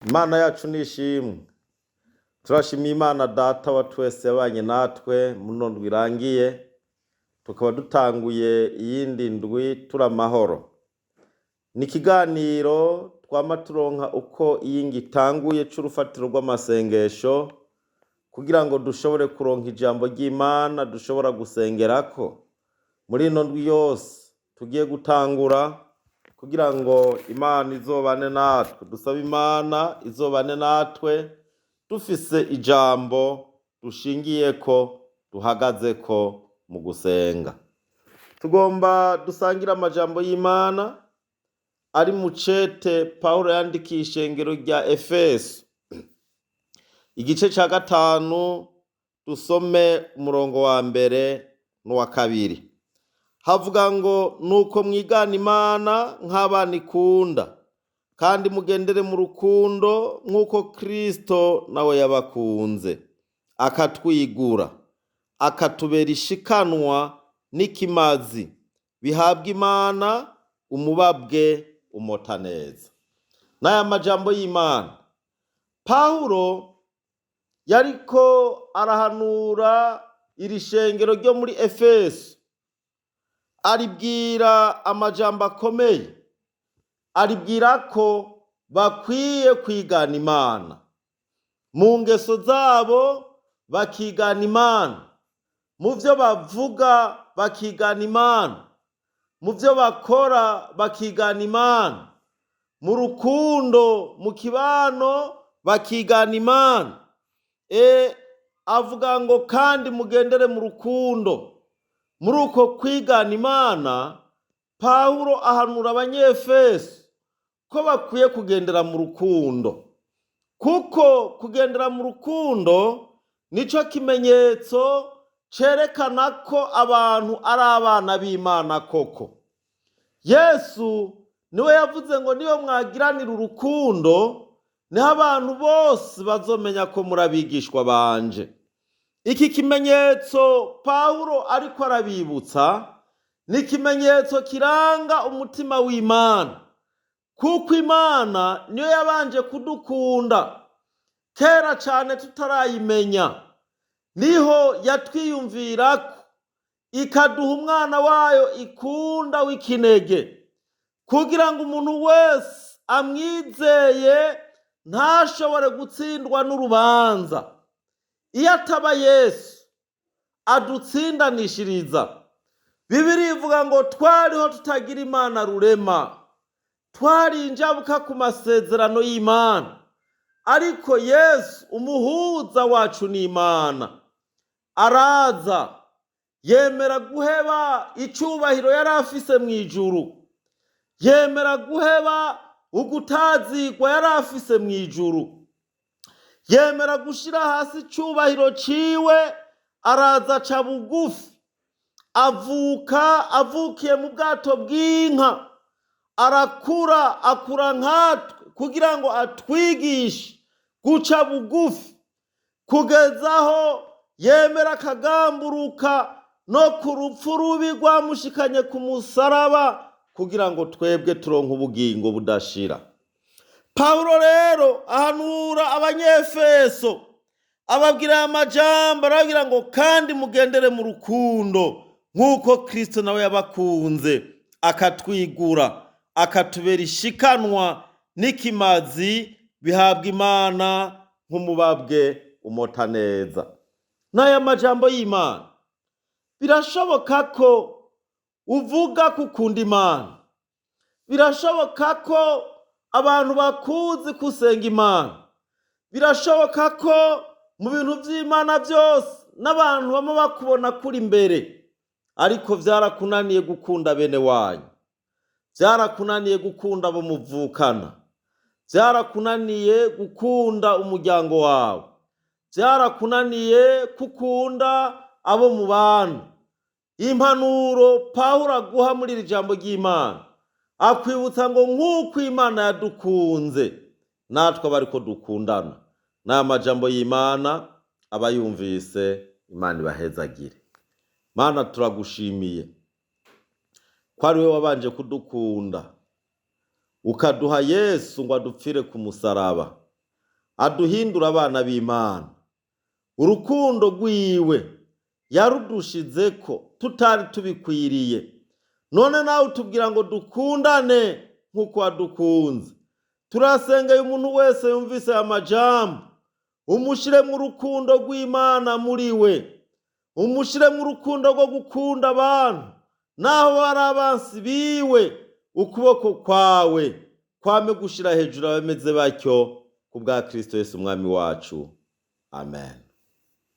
Imana yacu nishimwe. Turashimiye Imana Data wa twese yabanye natwe muno ndwi irangiye, tukaba dutanguye iyindi ndwi turi amahoro. Ni ikiganiro twama turonka uko iyinga itanguye c'urufatiro rw'amasengesho, kugira ngo dushobore kuronka ijambo ry'Imana dushobora gusengerako muri ino ndwi yose tugiye gutangura, kugira ngo Imana izobane natwe. Dusabe Imana izobane natwe dufise ijambo dushingiyeko, duhagazeko mu gusenga. Tugomba dusangire amajambo y'Imana ari mu cete Pawulo yandikiye ishengero rya Efeso, igice ca 5, dusome umurongo wa mbere n'uwa kabiri. Havuga ngo: "Nuko mwigana Imana nk'abana ikunda, kandi mugendere mu rukundo nk'uko Kristo nawe yabakunze, akatwigura, akatubera ishikanwa n'ikimazi bihabwa Imana, umubabwe umota neza." N'aya majambo y'Imana, Pawulo yariko arahanura iri shengero ryo muri Efeso, aribwira amajambo akomeye, aribwira ko bakwiye kwigana Imana mu ngeso zabo, bakigana Imana mu vyo bavuga, bakigana Imana mu vyo bakora, bakigana Imana mu rukundo, mu kibano bakigana Imana. Avuga ngo: "Kandi mugendere mu rukundo." Muri uko kwigana Imana, Pawulo ahanura Abanyefeso ko bakwiye kugendera mu rukundo, kuko kugendera mu rukundo nico kimenyetso cerekana ko abantu ari abana b'Imana koko. Yesu niwe yavuze ngo: "Niyo mwagiranira urukundo, niho abantu bose bazomenya ko muri abigishwa banje." Iki kimenyetso Pawulo ariko arabibutsa ni ikimenyetso kiranga umutima w'Imana, kuko Imana niyo yabanje kudukunda kera cane tutarayimenya. Niho yatwiyumvirako ikaduha umwana wayo ikunda w'ikinege, kugira ngo umuntu wese amwizeye ntashobore gutsindwa n'urubanza. Iyo ataba Yesu adutsindanishiriza, Bibiliya ivuga ngo twariho tutagira Imana rurema, twari injabuka ku masezerano y'Imana. Ariko Yesu, umuhuza wacu n'Imana, araza yemera guheba icubahiro yari afise mu ijuru, yemera guheba ugutazigwa yari afise mu ijuru, yemera gushira hasi icubahiro ciwe, araza aca bugufi, avuka avukiye mu bwato bw'inka, arakura, akura nkatwe, kugira ngo atwigishe guca bugufi, kugeza aho yemera akagamburuka no ku rupfu rubi rwamushikanye ku musaraba, kugira ngo twebwe turonke ubugingo budashira. Pawulo rero ahanura Abanyefeso, ababwira aya majambo, arababwira ngo: "Kandi mugendere mu rukundo nk'uko Kristo nawe yabakunze, akatwigura, akatubera ishikanwa n'ikimazi bihabwa Imana nk'umubabwe umota neza." N'aya majambo y'Imana. Birashoboka ko uvuga ko ukunda Imana, birashoboka ko abantu bakuzi ko usenga Imana, birashoboka ko mu bintu vy'Imana byose n'abantu bamwe bakubona kuri imbere, ariko vyarakunaniye gukunda bene wanyu, vyarakunaniye gukunda abo muvukana, vyarakunaniye gukunda umuryango wawe, vyarakunaniye kukunda abo mubana. Impanuro Pawulo aguha muri iri jambo ry'Imana, akwibutsa ngo nk'uko Imana yadukunze, natwe aba ariko dukundana. N'aya majambo y'Imana, abayumvise Imana ibahezagire. Mana, turagushimiye ko ari we wabanje kudukunda, ukaduha Yesu ngo adupfire ku musaraba. Aduhindura abana b'Imana. Urukundo rwiwe yarudushizeko tutari tubikwiriye. None nawe utubwira ngo dukundane nk'uko wadukunze. Turasengeye umuntu wese yumvise aya majambo, umushiremo urukundo rw'Imana muri we, umushiremo urukundo rwo gukunda abantu naho bari abansi biwe. Ukuboko kwawe kwame gushira hejuru abameze batyo, ku bwa Kristo Yesu Umwami wacu. Amen.